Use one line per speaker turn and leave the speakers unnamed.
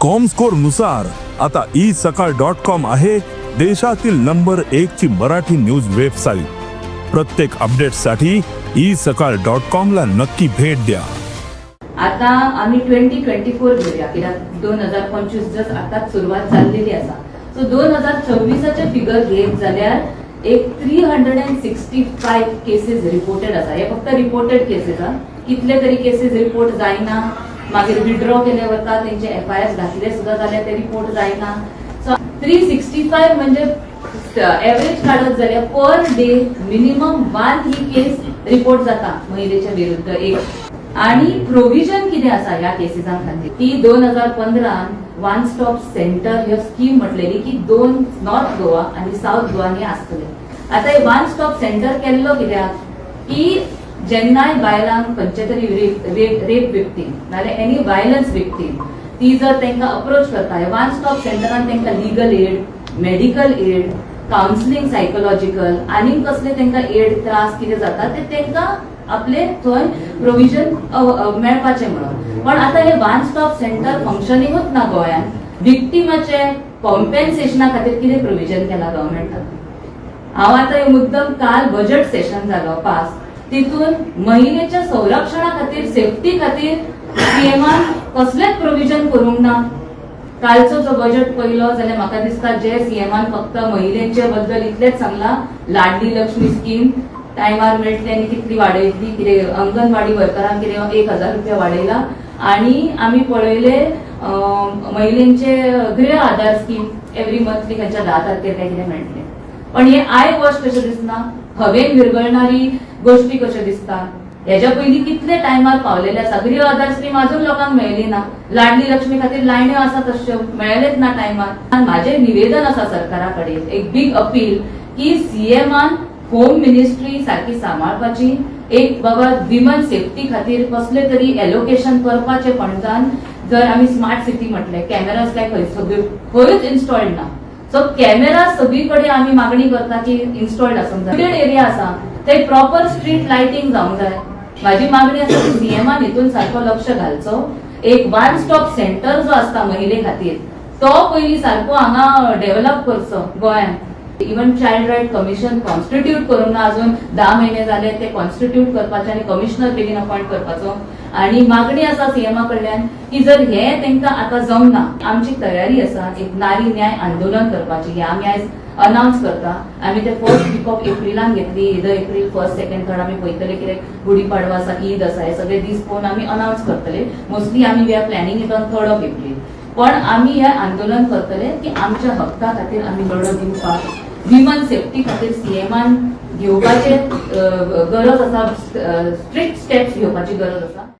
Comscore नुसार आता E सकाळ .कॉम आहे देशातील नंबर एक ची मराठी न्यूज वेबसाईट. प्रत्येक अपडेटसाठी ई सकाळ .कॉम ला नक्की भेट द्या.
आता आम्ही 2024 घेऊया, कित्याक 2025 जस्ट आताच सुरवात जाल्लेली आसा. सो 2024आचे फिगर घेत जाल्यार एक 365 cases reported आसा. हे फक्त रिपोर्टेड केसीस आ. कितले तरी केसीस रिपोर्ट जायना, मागीर विड्रॉ केले वता, तेंचे एफआयआर घातले सुद्धा जाल्यार ते रिपोर्ट जायना. सो 365 म्हणजे एव्हरेज काडत जाल्यार पर डे मिनिमम वन ही केस रिपोर्ट जाता महिलेच्या विरुद्ध एक. आणि प्रोव्हिजन कितें आसा ह्या केसीसां खातीर की 2015 वन स्टॉप सेंटर ह्यो स्कीम म्हटलेली की दोन नॉर्थ गोवा आणि साऊथ गोवा हे आसतले. आता हे वन स्टॉप सेंटर केल्लो कित्याक की जेन्नाय बायलांक खंयचे तरी रेप रेप विक्टीम नाल्यार एनी वायलन्स विक्टीम ती जर तांकां अप्रोच करता, हे वन स्टॉप सेंटरान तांकां legal aid, medical aid, counselling, psychological आनीक कसले तांकां एड, त्रास कितें जाता ते तांकां आपले थंय प्रोविजन मेळपाचें म्हणून. पण आतां हे वन स्टॉप सेंटर फंक्शनिंगूच ना गोंयांत. विक्टिमाचे कॉम्पेन्सेशना खातीर कितें प्रोविजन केलां गव्हर्मेंटान? हांव आतां हे मुद्दम काल बजेट सेशन जालो पास, तितून महिलेच्या संरक्षणा खातीर, सेफ्टी खातीर सीएमान कसलेच प्रोविजन करूंक ना. कालचो जो बजेट पयलो जाल्यार म्हाका दिसता जे सीएमान फक्त महिलेंचे बद्दल इतलेच सांगला, लाडली लक्ष्मी स्कीम टायमार मेळटली आनी कितली वाडयतली, कितें अंगणवाडी वर्करांक कितें 1000 रुपया वाडयला आणि आमी पळयले महिलेंचे गृह आधार स्कीम एवरी मंथली खंयच्या 10 तारखेर काय कितें मेळटलें. पण हे I wash कशें दिसना, हवेन विरगळणारी गोष्टी कश्यो दिसता. हेज्या पयलीं कितले टायमार पावलेले आसा. गृह आधार स्कीम अजून लोकांक मेळ्ळी ना. लाडली लक्ष्मी खातीर लायन्यो आसा तश्यो मेळ्ळेच ना टायमार. माझे निवेदन आसा सरकारा कडेन, एक बीग अपील की सीएमान होम मिनिस्ट्री सारकी सांबाळपाची, एक बाबा विमन सेफ्टी खातीर कसले तरी एलोकेशन करपाचे फंड्सान. जर आमी स्मार्ट सिटी म्हटले, कॅमेराज काय खंय सगळ्यो खंयूच इन्स्टॉल्ड ना. सो कॅमेरा सगळी कडेन आमी मागणी करता की इन्स्टॉल्ड आसूंक जाय. एरिया आसा ते प्रॉपर स्ट्रीट लायटींग जावंक जाय. माझी मागणी आसा की सीएमान हितून सारको लक्ष घालचो. एक वन स्टॉप सेंटर जो आसता महिले खातीर, तो पयलीं सारको हांगा डेव्हलप करचो गोंयांत. Even child right commission constitute करूंक ना, अजून 10 म्हयने जाले. ते कॉन्स्टिट्यूट करपाचे आनी कमिशनर बेगीन अपॉयंट करपाचो. आणि मागणी आसा सीएमा कडल्यान की जर हे तांकां आतां जमना, आमची तयारी आसा एक नारी न्याय आंदोलन करपाची. हे आमी आयज अनावन्स करता. आमी ते फर्स्ट वीक ऑफ एप्रिलान घेतली, either April 1, 2nd, 3rd. आमी पळयतले कित्याक गुढीपाडवा आसा, ईद आसा, हे सगळे दीस पळोवन आमी अनावन्स करतले. मोस्टली आमी we are planning it on 3rd of April. पण आमी हे आंदोलन करतले की आमच्या हक्का खातीर आमी लढो दिवपाक, विमन सेफ्टी खातीर सीएमान घेवपाचे गरज आसा, स्ट्रिक्ट स्टेप्स घेवपाची गरज आसा.